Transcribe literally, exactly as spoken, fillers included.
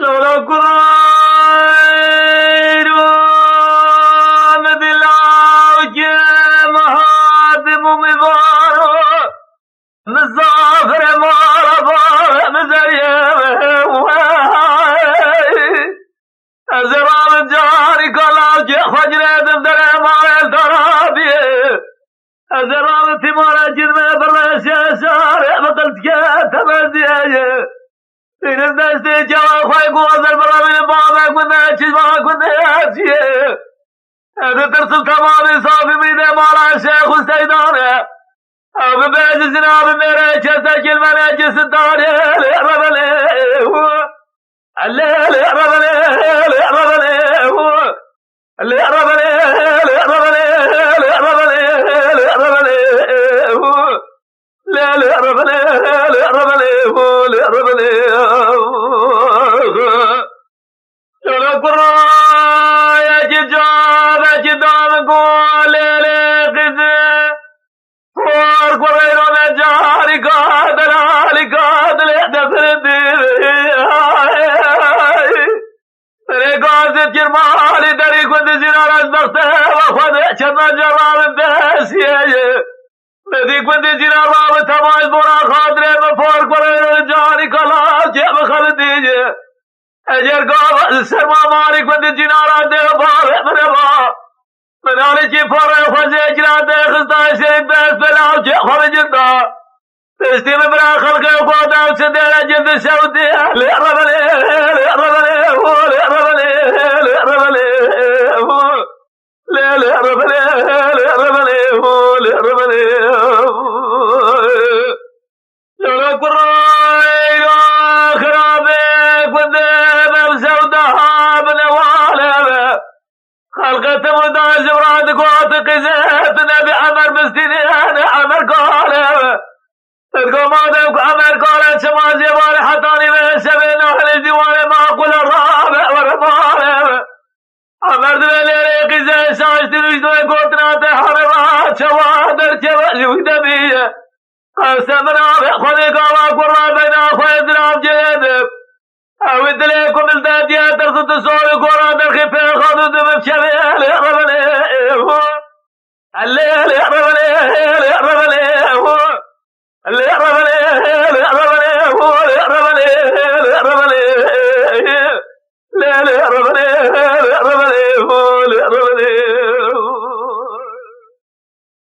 Lala kurayro, mi dilaw ke, mi hatim û mi varo, mi zafire mala bare, mi zerye ve. Ez ê rabim carî kalav ke xwe girêdim derê mare darabiyê. Ez ê rabim tîmare girme birreşe şarê bi qiltke temeziyê. Pîrim destê çawa xwe ku ez ê birevînim bavek min ne çî va ku ne çiyê. Ez ditirsim temamê safî mînê mala Şêx û Seydan e. Ew bibêje jina bimêre kesekil me ne ki sitarê lê revelê. Lê lê revelê, lê revelê. Lê revelê, lê revelê, lê revelê, lê revelê. Lê lê revelê, lê revelê, lê revelê. Lê kurayekî cavekî dam ku lê lê qîzê. Por kureyro me carî ka delalî ka dilê defirdi. Rêgazê kirmalî derî gundî jîna rezbexte ve xwe de çetna cevabin besiyê. Medî gundî jîna rabi temaş bona xatirê min por kureyro carî kala çê bixebitî. Eger gava li ser mamarî ku di cînara dê bavê min e ba. Min alîkî parê xwe zêkira dê xista şêrî dest belav çê xwe bicinda. Piştî min bira xelqê xwe dew çi dêre cindi şewtî. Lê revelê, lê revelê, hû, lê revelê, lê revelê, hû. Lê, lê, revelê, lê, revelê, hû, lê, revelê, hû. Lê, lê, kurayê xirabê, gundê me bi zewda binewale be. Xelqê tim û da ji vira digot, qîzê tu nebî Emer bistînê, ne Emer gale be. Digo madem ku Emer gale, çima jê bare hetanî be, şevê nahilê dîwarê maqûle rabe, were male be. Emer divê lêrê qîzê şaştî rûjdûyê gotina te hane va çawa derkeve ji wî demî ye. Qewse min avê xwedê gava kurra beyna xwe zirav cêdim. Ew dilê ku min derdiye tirsu tu sor û gora derxî pêxan û dibim çevê lê revelê. Lê lê revelê, lê revelê.